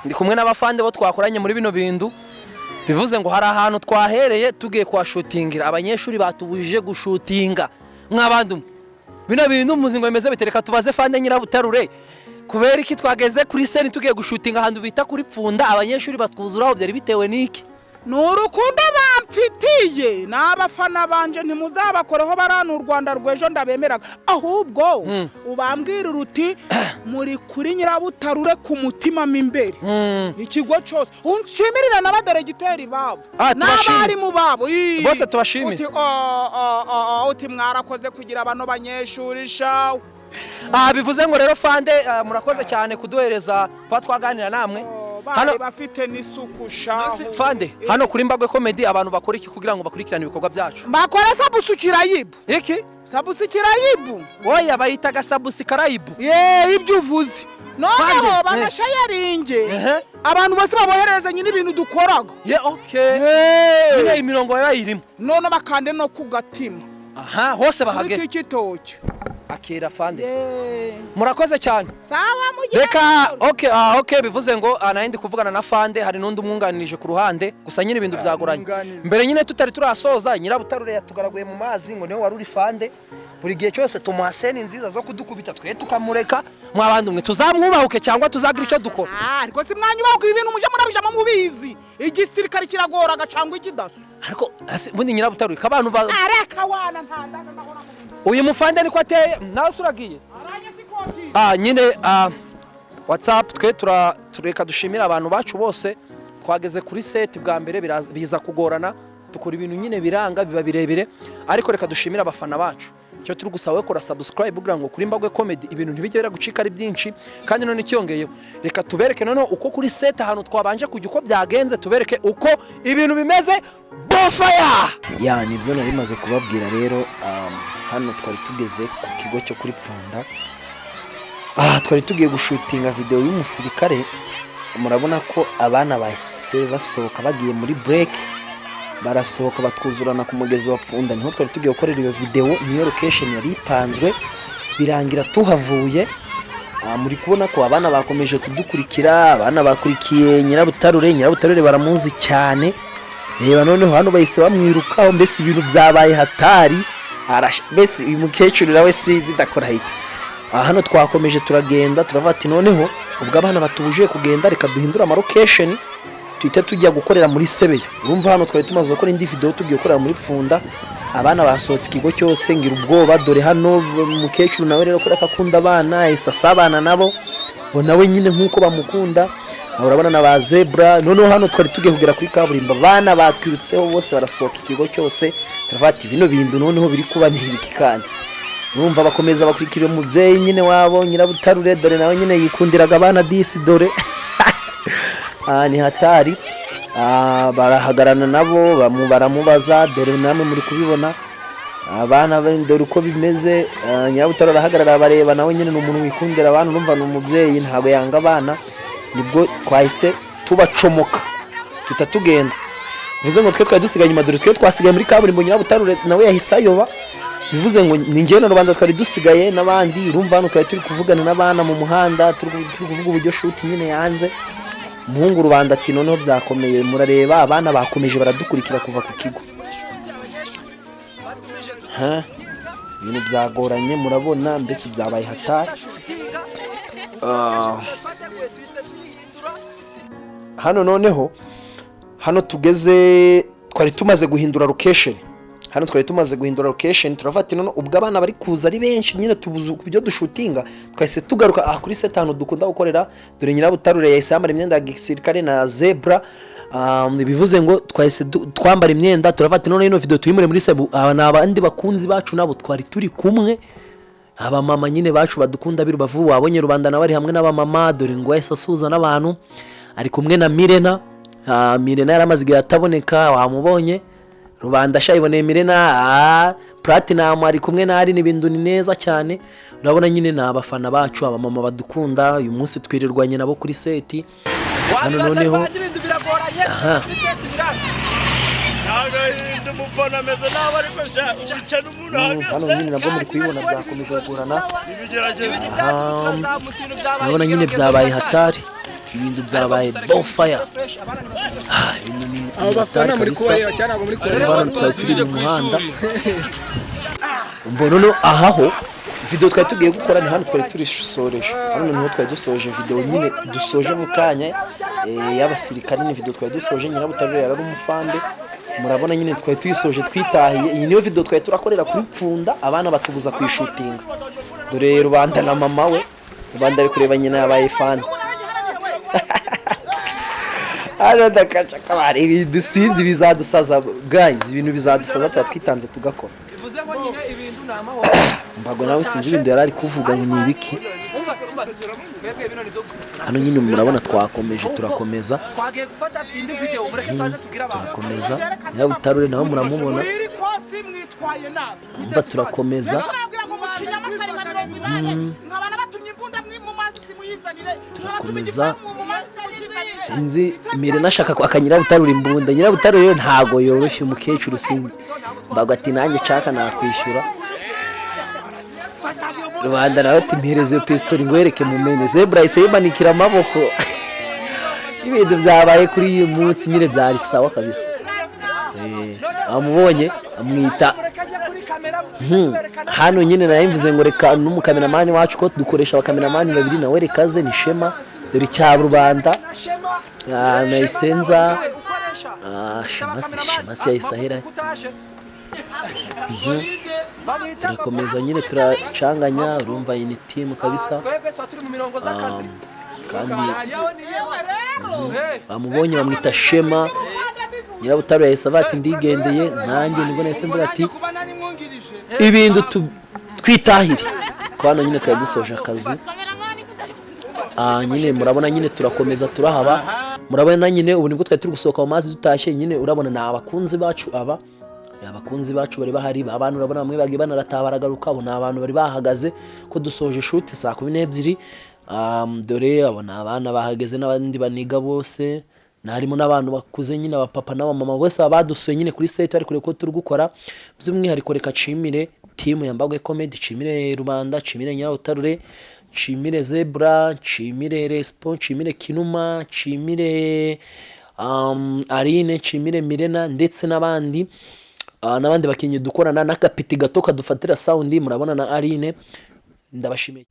Ndi kumwe n'abafande bo twakoranye muri bino bintu. Bivuze ngo hari ahantu twahereye tugiye kuhashutingira, abanyeshuri batubujije gushutinga. Mw'abandi mwe, bino bintu muzi ngo bimeze bite? Reka tubaze fande Nyirabutarure kubera iki twageze kuri scene tugiye gushutinga ahantu bita kuri Pfunda, abanyeshuri batwuzuraho. Byari bitewe n'iki? Ni urukundo bamfitiye n'abafana banje, ntimuzabakoreho barana. U Rwanda rw'ejo ndabemeraga. Ahubwo ubambwira uruti muri kuri Nyirabutarure ku mutima mo imbere, ikigo cyose. Unshimirira n'abaderegiteri babo Ah, tubashimire. n'abarimu babo. Ii. Bose tubashimire. Uti oh, oh, oh, uti mwarakoze kugira bano banyeshuri shawe. Ah, bivuze ngo rero fande, murakoze cyane kuduhereza kuba twaganira namwe. Bari bafite n'isuku shahu. Fande, hano kuri Mbagwe Comedy abantu bakora iki kugira ngo bakurikirane ibikorwa byacu? Bakora subscribe. Iki? Subscribe. Oya, bayitaga subscribe. Ye, ibyo uvuze noneho Fande, banashayaringe abantu bose, baboherereze nyine ibintu dukoraga. Ye, okay, nyine imirongo bayirimo. None bakande no ku gatima. Aha hose kuri bahagera. TikTok. Akira fande, murakoze cyane. Sawa, mugire Reka amahoro. Okay, okay, bivuze ngo nari ndi kuvugana na fande, hari n'undi umwunganirije ku ruhande, gusa nyine ibintu byagoranye. Mwunganizi. Mbere nyine tutari turasoza, Nyirabutarure yatugaraguye mu mazi ngo niwe wari uri fande buri gihe cyose. Tumuha scene nziza zo kudukubita, twe tukamureka. Mwabandi mwe, tuzamwubahuke cyangwa tuzagira icyo dukora? Ah, ariko si mwanyubaho ibintu mujye murabijamo mubizi. Igisirikare kiragoraga cyangwa ikidaso. Ariko ubundi Nyirabutarure kabantu ba Areka wana, ntandaje ndabona mu bintu. Uyu mufande niko ateye, nawe se uragiye? Aranye si koti. Nyine WhatsApp twe tureka dushimira abantu bacu bose. Twageze kuri set bwa mbere, biza kugorana, dukora ibintu nyine biranga, biba birebire, ariko reka dushimire abafana bacu. Icyo turi gusaba, we kora subscribe kugira ngo kuri Mbagwe Comedy ibintu ntibijye biragucika ari byinshi. Kandi none icyongeyeho, reka tubereke noneho uko kuri set ahantu twabanje kujya uko byagenze, tubereke uko ibintu bimeze. Bofaya. Ya, nibyo nari maze kubabwira rero. Hano twari tugeze ku kigo cyo kuri Pfunda. Twari tugiye gushutinga videwo y'umusirikare. Murabona ko abana bahise basohoka bagiye muri break, barasohoka batwuzurana ku mugezi wa Pfunda. Niho twari tugiye gukorera iyo videwo, niyo location yari ipanzwe, birangira tuhavuye. Muri kubona ko abana bakomeje kudukurikira, abana bakurikiye Nyirabutarure. Nyirabutarure baramuzi cyane. Reba noneho hano bahise bamwirukaho, mbese ibintu byabaye hatari. Mbese uyu mukecuru nawe sinzi ndakora iki. Hano twakomeje turagenda, turavuga ati noneho ubwo abana batubujije kugenda, reka duhindure amalocation, tuhite tujya gukorera muri Sebeya. Urumva hano twari tumaze gukora indi video tugiye gukorera muri Pfunda, abana basohotse ikigo cyose, ngira ubwoba. Dore hano umukecuru nawe rero, kubera ko akunda abana, yahise asabana nabo ngo nawe nyine nk'uko bamukunda. Aho urabona na ba Zebra. Noneho hano twari tugiye kugera kuri kaburimbo, abana batwirutseho bose, barasohoka ikigo cyose. Turavuga ati bino bintu noneho biri kuba ni ibiki? Kandi urumva bakomeza bakurikira umubyeyi nyine wabo Nyirabutarure. Dore nawe nyine yikundiraga abana disi, dore ni hatari. Barahagarana nabo, baramubaza. Dore namwe muri kubibona abana dore uko bimeze. Nyirabutarure arahagarara bareba, nawe nyine ni umuntu wikundira abana, urumva ni umubyeyi, ntabwo yanga abana. Nibwo twahise tubacomoka, tuhita tugenda. Bivuze ngo twe twari dusigaye inyuma, dore twe twasigaye muri kaburimbo, Nyirabutarure nawe yahise ayoba. Bivuze ngo ni njyewe na rubanda twari dusigaye n'abandi. Urumva hano twari turi kuvugana n'abana mu muhanda, turi kuvuga uburyo shoot nyine yanze. Umuhungu rubanda ati noneho byakomeye. Murareba abana bakomeje baradukurikira kuva ku kigo. Ha, ibintu byagoranye, murabona mbese byabaye hatari. Hano noneho hano tugeze twari tumaze guhindura location. Hano twari tumaze guhindura location, turafata none ubwo abana bari kuza ari benshi nyine, tubuze ku byo dushutinga, twahise tugaruka aha kuri set ahantu dukunda gukorera. Dore Nyirabutarure yahise yambara imyenda ya gisirikare na Zebra. Bivuze ngo twahise twambara imyenda, turafata none ino video tuyimure muri sebu. Aba ni abandi bakunzi bacu nabo twari turi kumwe, abamama nyine bacu badukunda b'i Rubavu. Wabonye rubanda nawe ari hamwe n'abamama. Dore ngo yahise asuhuza n'abantu, ari kumwe na Mirena. Mirena yari amaze igihe ataboneka, wamubonye rubanda shayiboneye Mirena. Platinum ari kumwe na Aline, ibintu ni neza cyane. Urabona nyine ni abafana bacu, abamama badukunda. Uyu munsi twirirwanye nabo kuri set hano. Wabibaza Noneho Rwanda, ibintu biragoranye, Aha. kuri set biranga. Agahinda, umufana ameze nabi, ariko sha ubukene umuntu Hano ahagaze. nyine nabwo muri kubibona, byakomeje kugorana. Ibigeragezo. Urabona nyine byabaye hatari. Ibintu byabaye bonfire. Ah, ibintu ni Abo bafana muri kabisa. kubareba cyane, ntabwo muri kubareba. Hano twari turi mu muhanda. Mbona no ahaho video twari tugiye gukora, ni hano twari turisoreje. Hano niho twari dusoje video nyine, dusoje mu kanya y'abasirikare. Ni video twari dusoje, Nyirabutarure yari ari umufande. Murabona nyine twari tuyisoje, twitahiye. Iyi niyo video twari turakorera kuri Pfunda, abana batubuza kuyishutinga. Dore Rubanda na mama we. Rubanda ari kureba nyina yabaye fan. Hano ndakaca kabari, ibintu sinzi bizadusaza guys, ibintu bizadusaza, tuba twitanze tugakora. Bivuze ngo nyine ibintu ni amahoro. Mbago nawe sinzi ibintu yari ari kuvuga ngo ni ibiki. Umva se, umva se, twebwe bino ni byo gusa. Hano nyine murabona twakomeje, turakomeza. Twagiye gufata indi video, mureke tubanze tubwire abantu. Turakomeza. Nyirabutarure nawe muramubona. Muri iri kosi mwitwaye nabi. Umva, turakomeza. Nababwira ngo mucinya amasari nka 80, nkaba nabatumye imbunda mu mazi simuyizanire, nkabatuma Turakomeza. igifaru mu mazi simukizanire. Sinzi Mirena ashaka kwaka Nyirabutarure imbunda. Nyirabutarure rero ntago yoroshye, umukecuru sinzi. Mbago ati: "Nanjye nshaka nakwishyura." Rubanda nawe ati: "Mpereze iyo pisitori ngwereke mumene." Zebra yahise yimanikira amaboko. Ibintu byabaye kuri uyu munsi nyine byari sawa kabisa. Amubonye amwita. Hano nyine nari mvuze ngo reka n'umukameramani wacu, ko dukoresha abakameramani babiri, nawe reka aze. Ni Shema, dore icya Rubanda. Ah, Nayisenza. Ah, Shema se, Shema se yahise ahera. Turakomeza nyine, turacanganya. Urumva iyi ni team kabisa. Twebwe tuba turi mu mirongo z'akazi. Kandi bamubonye bamwita Shema. Nyirabutare yahise avuga ati: "Ndigendeye nanjye." Nibwo nahise mvuga ati ibintu twitahire, ko hano nyine twari dusoje akazi. Ah, nyine murabona nyine turakomeza, turahaba. Murabona nyine ubu nibwo twari turi gusohoka mu mazi dutashye. Nyine urabona ni abakunzi bacu, aba abakunzi bacu bari bahari ba bantu. Urabona bamwe bagiye banarataha, baragaruka. Abo ni abantu bari bahagaze ko dusoje shoot saa 12. Dore abo ni abana bahageze n'abandi baniga bose, harimo n'abantu bakuze nyine, abapapa n'abamama bose baba badusuye nyine kuri set, bari kureba ko turi gukora. By'umwihariko reka nshimire team ya Mbagwe Comedy, nshimire Rubanda, nshimire Nyirabutarure, nshimire Zebra, nshimire Respo, nshimire Kinuma, nshimire Aline, nshimire Mirena ndetse n'abandi. N'abandi bakinnyi dukorana n'agapiti gato kadufatira sound. Murabona na Aline, ndabashimiye.